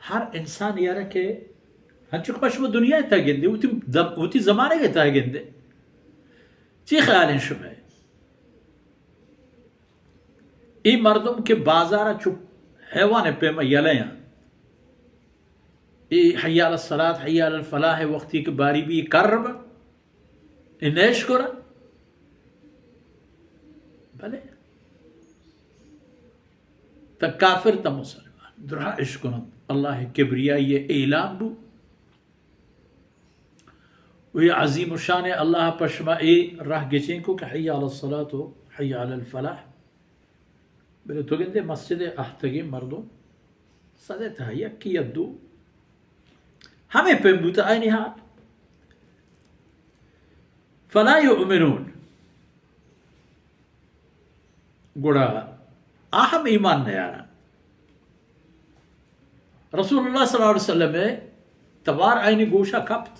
ہر انسان یارا کہ ہنچو کہ شما دنیا تا گندے، وتی دم-، وتی زمانگ تا گندے، چی خیال ہیں شما؟ ای مردم کہ بازار چو حیوان پیما یلے ہیں، ای حی علی الصلاۃ، حی علی الفلاح وقتی کہ باری بی کرب، ای نیش کرا، بلے تا کافر تا مسلمان درا اش کنند۔ اللہ کبریائی اعلان بو، و یہ عظیم الشان اللہ پشما اے راہ گچین کو کہ حی علی الصلاۃ و حی علی الفلاح۔ بلے تو گندے مسجد اہتگیں مردم صدے تہا یکی یا دو، ہمے پیم بوتا آئینی حال۔ فلا یؤمنون، گڑا آ ہم ایمان نیارن۔ رسول اللہ صلی اللہ علیہ وسلم توار آئینی گوشا کپت،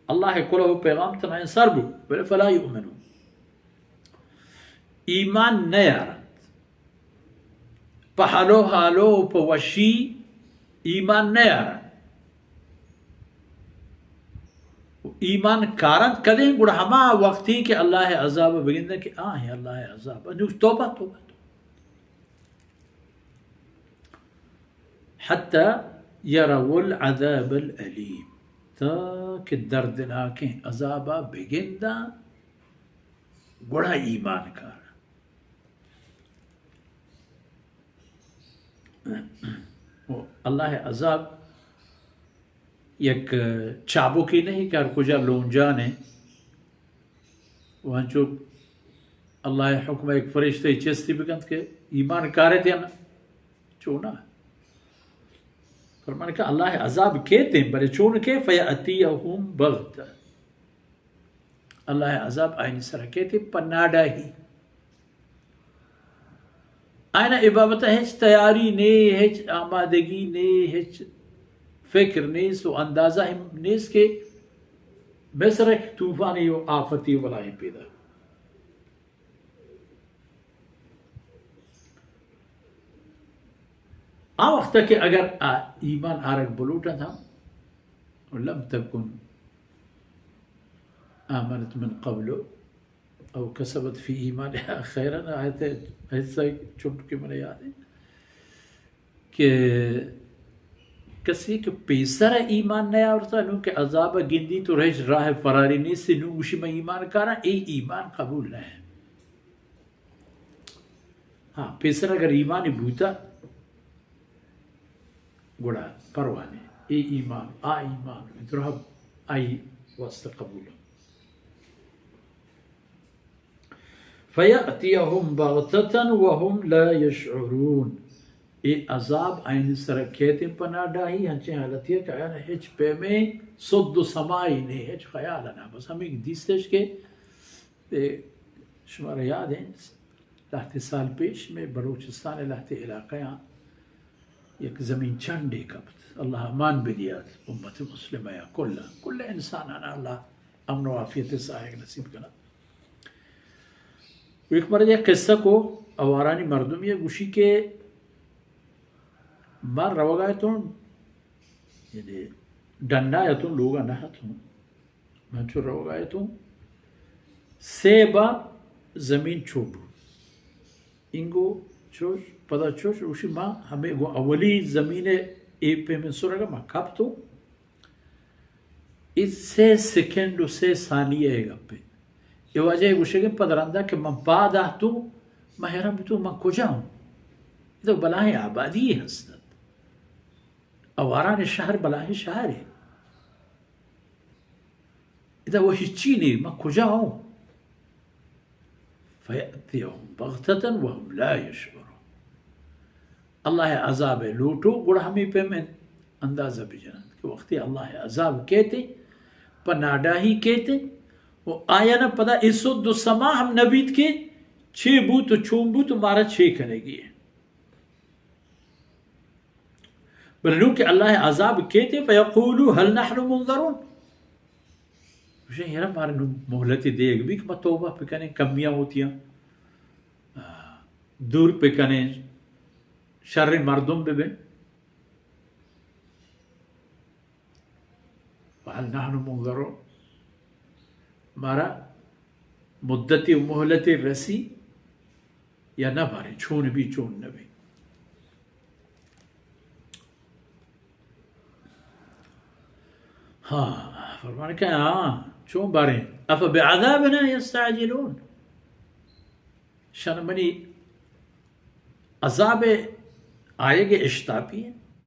اللہ کلہ و پیغام تنائیں سر بو، بلے فلا یؤمنون، ایمان نیارنت۔ پہ حلو حالو و پہ وشی ایمان نیارنت۔ ایمان کارنت کدیں؟ گڑا ہما وقتی کہ اللہ عذاب بگندن کہ آہیں اللہ عذاب۔ انو توبہ، توبہ، توبہ۔ حتی یروا العذاب الالیم، تا کہ دردناکیں عذابا بگندن، گڑا ایمان کارن۔ و اللہ عذاب یک چابکی نہیں کہ ہر کجا لونجانے و انچو اللہ حکم یک فرشتہ چستی بکنت کہ ایمان کارت یا نہ؟ چونا۔ فرمان کہ اللہ عذاب کیتے، بلے چون کہ فیأتیہم بغتہ، اللہ عذاب آئینی سرا کیتے پہ ناڈاہی۔ آئینا اے بابت ہچ تیاری نے، ہچ آمادگی نے، ہچ فکر نیست و اندازہ ہم نیست کہ مصر یک طوفانی و آفتی و بلاہیں پیدا۔ آ وقت کہ اگر آ ایمان آرگ بلوٹنت ہم، لم تکن آمنت من قبل او کسبت فی ایمانها خیرا، آیت حصہ چنٹ کہ من یاد ہے کہ کسی کہ پیسر ایمان نیاورتا، نوں کہ عذاب گندی تو ہچ راہ فراری نیست، نوں گوشی من ایمان کاراں، اے ایمان قبول نہ ہے۔ ہاں، پیسر اگر ایمانی بوتا، گڑا پرواہ نے، اے ایمان، آ ایمان، درہب آئی واسطہ قبول۔ فیأتیہم بغتة وهم لا یشعرون، اے عذاب آئین سر کیت پہ ناڈاہی، ہنچیں حالتی کہ آیان ہچ پیمیں سد و سمائی نے، ہچ خیال نہ، بس ہمیں دیستش کہ اے شمارا یاد ہیں، لہتے سال پیش میں بلوچستان لہتے علاقہ یک زمین چنڈے کپت۔ اللہ امان بدیات امت مسلمہ یا کل، کل انسانانا اللہ امن و عافیت ساہگ نصیب کنا۔ و یک مرد یک قصہ کو، اوارانی مردم یہ گوشی کہ ما روگا اتوں، یعنی ڈنڈا اتوں، لوگا نہ اتوں، من چو روگا اتوں، سیبا زمین چوب۔ اینگو چوش، پدا چوش، اوشی ما ہمیں گو اولی زمین اے پیمن سرگا ما کپتوں۔ اے سے سیکنڈ و سے ثانیہ اے گپے۔ اے واجہ گوشگیں پد رندا کہ من پاد آتوں، من حیران بوتوں، من کجا ہوں؟ ادا بلاہیں آبادی ہستت۔ اواران شہر بلاہیں شہرے۔ ادا وہ ہچی نہیں، من کجا ہوں؟ فیأتیہم بغتة وهم لا یشعرون۔ اللہ عذاب لوٹو، گڑا ہمیں پیمیں اندازہ بجنند کہ وقتی اللہ عذاب کیتے، پہ ناڈاہی کیتے، و آیانا پدا اے سد و سما ہم نبیت کہ چے بوت و چون بوت و مارا چے کنگی ہے۔ بلے نوں کہ اللہ عذاب کیتے، فیقولوا هل نحن منظرون۔ گوشے، یرا مارا نوں مہلتی دیگ بی کہ ما توبہ بکنیں، کمیاں ہوتیاں، آ، دور بکنیں، شر مردم ببیں۔ هل نحن منظرون؟ مارا مدتی و مهلتی رسی یا نہ؟ باریں چون بی، چون نہ بی؟ ہاں، فرمان کہ ہاں، چون باریں؟ افبعذابنا یستعجلون؟ شان منی عذاب آیگ اشتاپی انت؟